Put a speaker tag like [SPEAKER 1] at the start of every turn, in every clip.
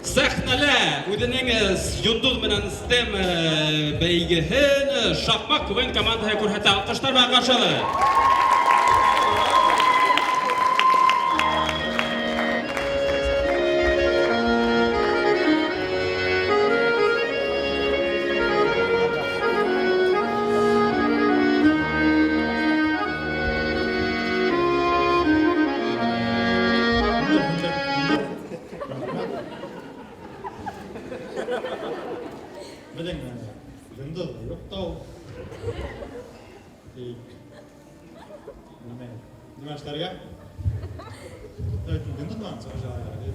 [SPEAKER 1] Сәхнәлә үҙенең Йондоҙ менән STEM бәйгеһен Шаҡмаҡ КВН командаһы күрһәтә. Алҡыштар менән ҡаршы алығыҙ.
[SPEAKER 2] Беҙҙең йондоҙ юҡ та ул. Тик нимә, нимә эшләргә? Йондоҙ менән сығыш яһарға.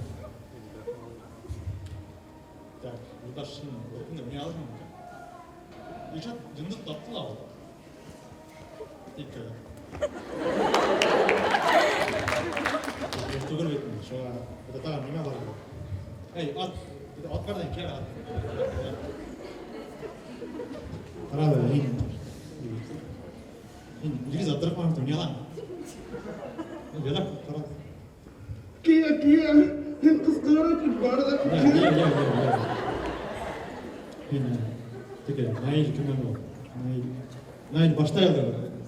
[SPEAKER 2] Так, Юлдаш, һин ни алырһың икән? Илшат йондоҙ тапты ла ул. Тик юҡ түгел бит инде, шуға беҙҙә тағы нимә бар? Эй, ат, беҙҙә ат бар ҙа кил ат. Ҡара әле, һин һин Илгиз Абдрахмановты уйнай алаң. Яҙап, ҡара.
[SPEAKER 3] Кия, кия, һин ҡысҡырып бар ҙа.
[SPEAKER 2] Я, я, я, я. Һин теге Наил кем ул? Наил. Наил башта әле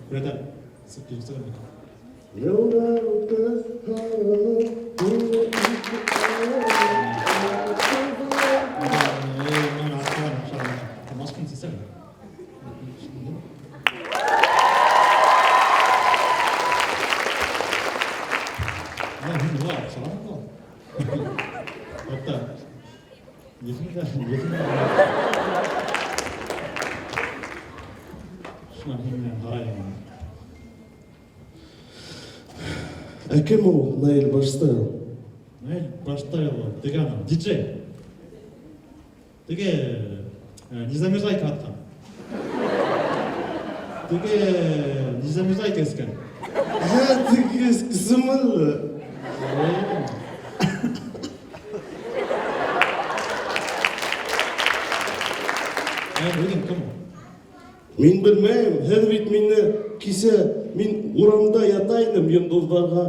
[SPEAKER 2] күрәтә. Сыҡ килеп сығыр.
[SPEAKER 3] Йылдар үтә.
[SPEAKER 2] Мин артынан масканы сисәм. Мин уға оҡшаған да. Хатта еҫен дә, еҫен дә. Шунан һин менән һарайым.
[SPEAKER 3] Ә кем ул Наил Баштайл?
[SPEAKER 2] Наил Баштайл теге анау диджей. Теге не замерзайка атҡан. Теге не замерзайка эскән.
[SPEAKER 3] Ә, теге эскесеме әллә?
[SPEAKER 2] Ә үҙең кем ул?
[SPEAKER 3] Мин белмәйем, һеҙ бит мине кисә мин урамда ята инем йондоҙҙарға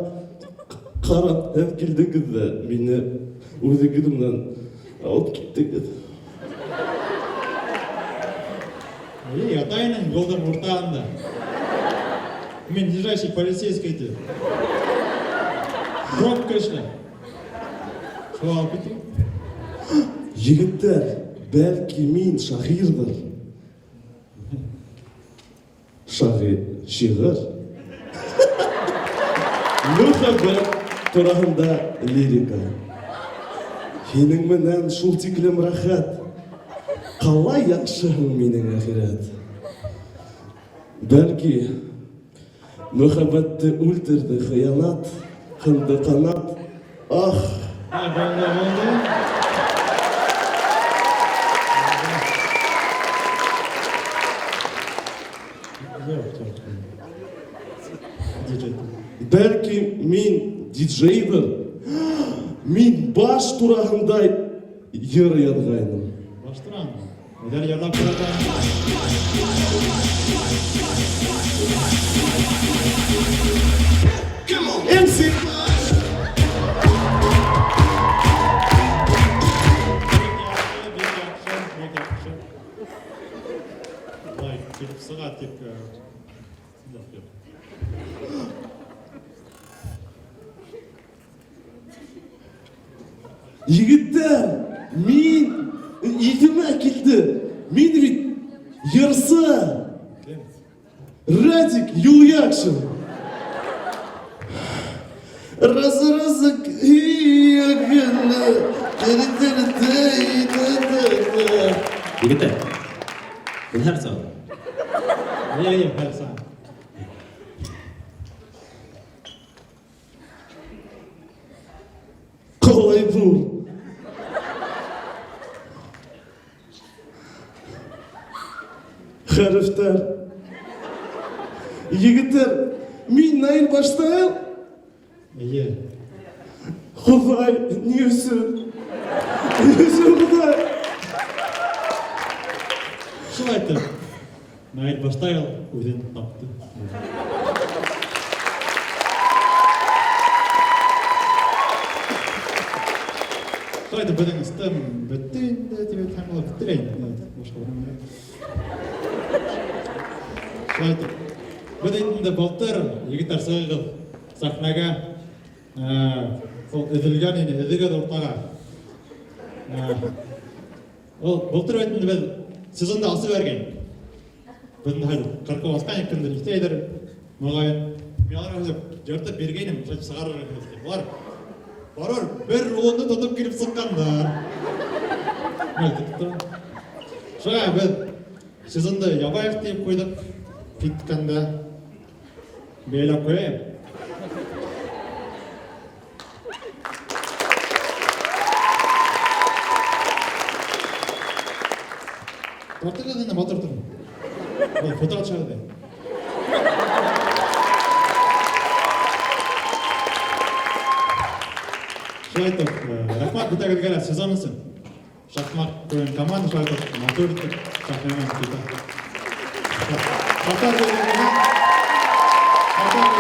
[SPEAKER 3] ҡарап, һеҙ килдегеҙ ҙә мине үҙегеҙ менән алып киттегеҙ.
[SPEAKER 2] Эйе, ята инең юлдың уртаһында. Мин ближайший полицейский тип. Пробка эшләп. Шул алып китең.
[SPEAKER 3] Егеттәр, бәлки мин шағирҙыр. Шағир, шиғыр. Мөхәббәт тураһында лирика. Һинең менән шул тиклем рәхәт. Ҡалай яҡшыһың минең әхирәт. Бәлки, мөхәббәтте үлтерҙе хыянат, һынды ҡанат. Ах!
[SPEAKER 2] Ә, булды, булды. Юҡ, юҡ. Диджей.
[SPEAKER 3] Бәлки, мин диджейҙыр. Мин баш тураһында йыр яҙғайным.
[SPEAKER 2] Баш тураһында. Әйҙә йырлап күрәтә.
[SPEAKER 3] MC.
[SPEAKER 2] Бик яҡшы, бик яҡшы. Былай килеп сыға, тик юҡ, юҡ.
[SPEAKER 3] Егеттәр, мин иҫемә килде. Мин бит йырсы.
[SPEAKER 2] Кем?
[SPEAKER 3] Радик Юлъякшин. Разы разы
[SPEAKER 1] Егеттәр, был һәр сағат.
[SPEAKER 2] Эйе, эйе, һәр сағат.
[SPEAKER 3] Ҡалай ҙур. Хәрефтәр. Егеттәр, мин Наил Баштайл.
[SPEAKER 2] Эйе.
[SPEAKER 3] Хоҙай, ни өсөн? Ни өсөн, Хоҙай?
[SPEAKER 2] Шулай итеп, Наил Баштайл үҙен тапты. Шулай итеп, беҙҙең STEM бөттө инде, тип әйтһәм була, бөттө лә инде. Башҡа бер нәмә. Шулай итеп, беҙ инде былтыр, егеттәр, сығығыҙ сәхнәгә, ул өҙөлгән ине, өҙөгөҙ уртаға. Ул былтыр бит инде беҙ сезонды асып ебәргән. Беҙ хәҙер ҡырҡып асҡан кемдер иҫләйҙер, моғайын. Мин уларға һөйләп, йыртып биргәйнем, шулай сығарырһығыҙ тип. Улар барыбер бер рулонды тотоп килеп сыҡҡандар. Менә тотоп торам. Шуға беҙ сезонды ябайыҡ тип ҡуйҙыҡ. Киткәндә бәйләп ҡуяйым. Тартығыҙ инде, матур торон. Был фото төшөрҙө. Шулай итеп, рәхмәт бөтәгеҙгә лә сезон өсөн. Шаҡмаҡ КВН команда шулай итеп матур итеп сәхнәнән китә. Шаҡмаҡ КВН. Шаҡмаҡ.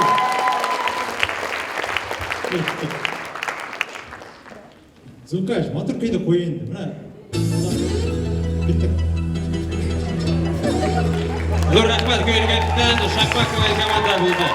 [SPEAKER 2] Зулкаш, матур көйҙө ҡуй инде. Бына. Киттек.
[SPEAKER 1] Ҙур рәхмәт, көйлгәндән Шаҡмаҡ КВН команда булды.